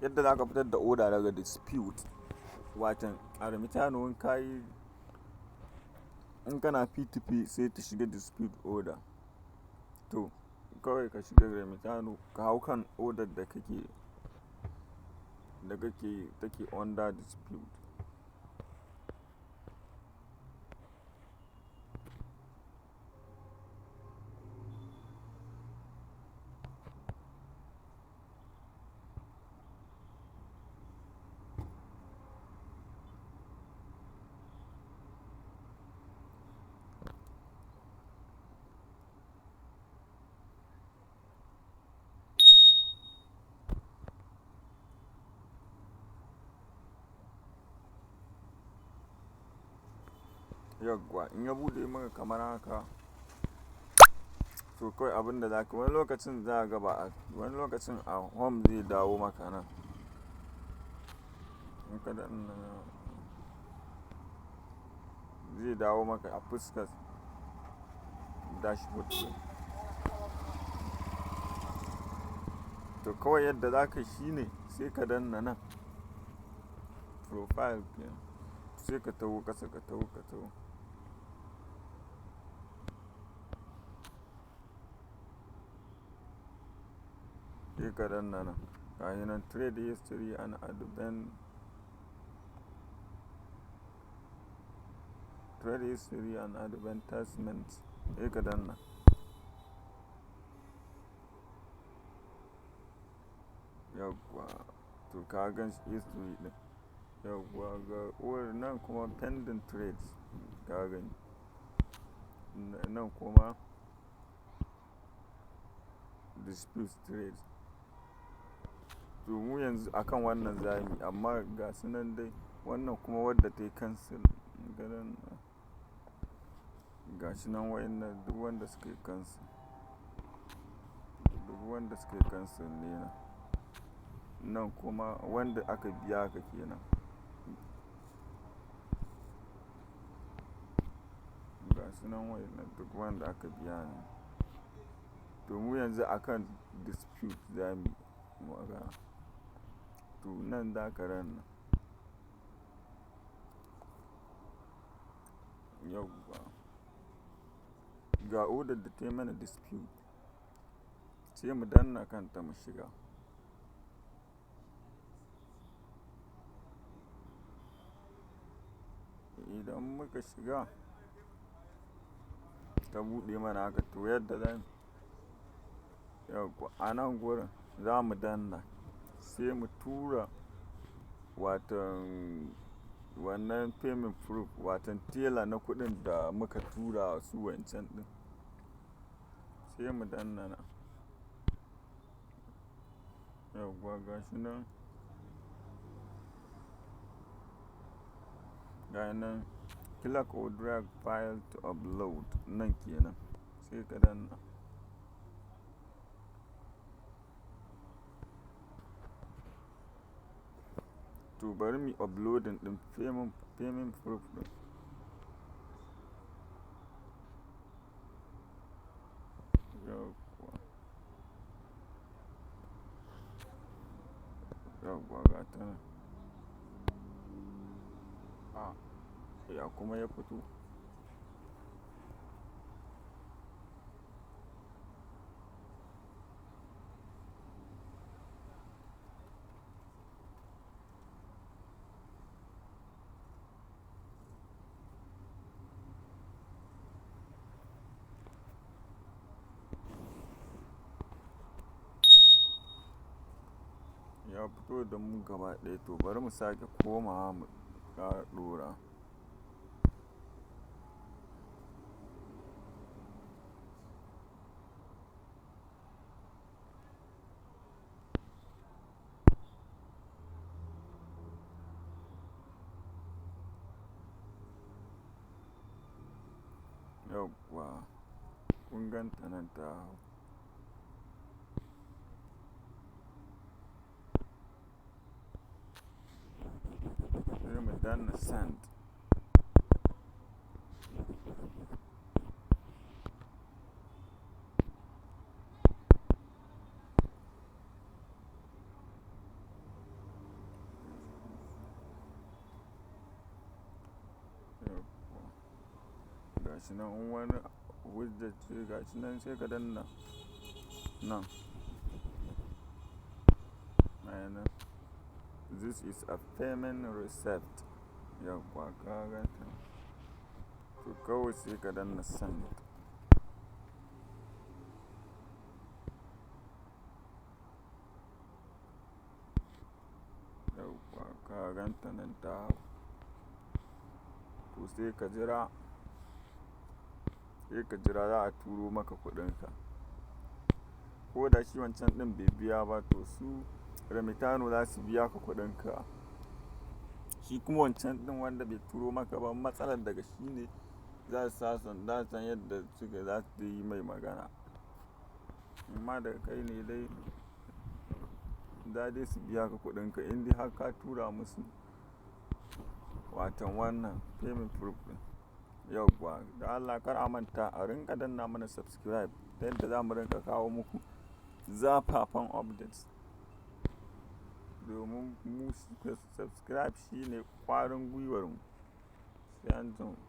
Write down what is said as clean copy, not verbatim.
Yadda za ka fitar da order daga dispute, watan a Remitano, in ka yi, in kana P2P, sai ta shiga dispute order. To, kawai ka shiga Remitano, ka hau kan order da kake take under dispute. Yawwa, in ya buɗe maka kamar haka, to kawai abin da za ka, wani lokacin za ga ba a, wani lokacin a home zai dawo maka nan. In ka danna, zai dawo maka a fuskar dashboard ɗin. To, kawai yadda za ka shi ne sai ka danna nan profile kenan, sai ka taho ƙasa, ka taho, ka taho, sai ka danna nan. Ga nan trade history and advance, trade history and advertisement, sai ka danna. Yawwa, to ka gan history ɗin. Yawwa, ga order nan kuma, pending trades, ka gani. Nan kuma dispute trades. To, mu yanzu akan wannan zamu, amma ga su nan dai. Wannan kuma wadda ta yi cancel, ga shi nan. Wa'innan duk wanda suka yi cancel, duk wanda suka yi cancel ne nan. Nan kuma wanda aka biya ka kenan. Ga su nan, wa'innan duk wanda aka biya ne. To, mu yanzu akan dispute za mu yi magana. To, nan za ka danna. Yauwa, ga order da ta yi mana dispute, sai mu danna kanta mu shiga. Idan muka shiga, ta buɗe mana haka. To, yadda za mu, yauwa, a nan gurin za mu danna, sai mu tura watan wannan payment proof, watan teller na kuɗin da muka tura su wancan ɗin. Sai mu danna nan. Yauwa, ga shi nan. Ga nan, click or drag file to upload, nan kenan, sai ka danna. To, bari mu uploading ɗin payment proof ɗin. Yauwa. Yauwa, ga ta nan. A, ya kuma ya fito. Ya fito da mu gaba ɗaya. To, bari mu sake komawa mu ƙara ɗora. Yauwa, kun ganta nan ta hau. Sai mu danna send. Gashi nan in wani hujja ce, gashi nan, sai ka danna nan. Nan, "This is a payment receipt." Yawwa, ka ganta. To, kawai sai ka danna send. Yawwa, ka ganta nan ta hau. To, sai ka jira za a turo maka kuɗinka. Ko da shi wancan ɗin bai biya ba, to su Remitano za su biya ka kuɗinka. Shi kuma wancan ɗin wanda bai turo maka ba, matsalar daga shi ne, za su za su san yadda suka za su yi mai magana. Amma daga kai ne dai, za dai su biya ka kuɗinka in dai har ka tura musu watan wannan payment proof ɗin. Yauwa, da Allah kar a manta a rinƙa danna mana subscribe ta yadda za mu rinƙa kawo muku zafafan updates. Domin mu subscribe shine ƙwarin gwiwar mu. Sai anjima.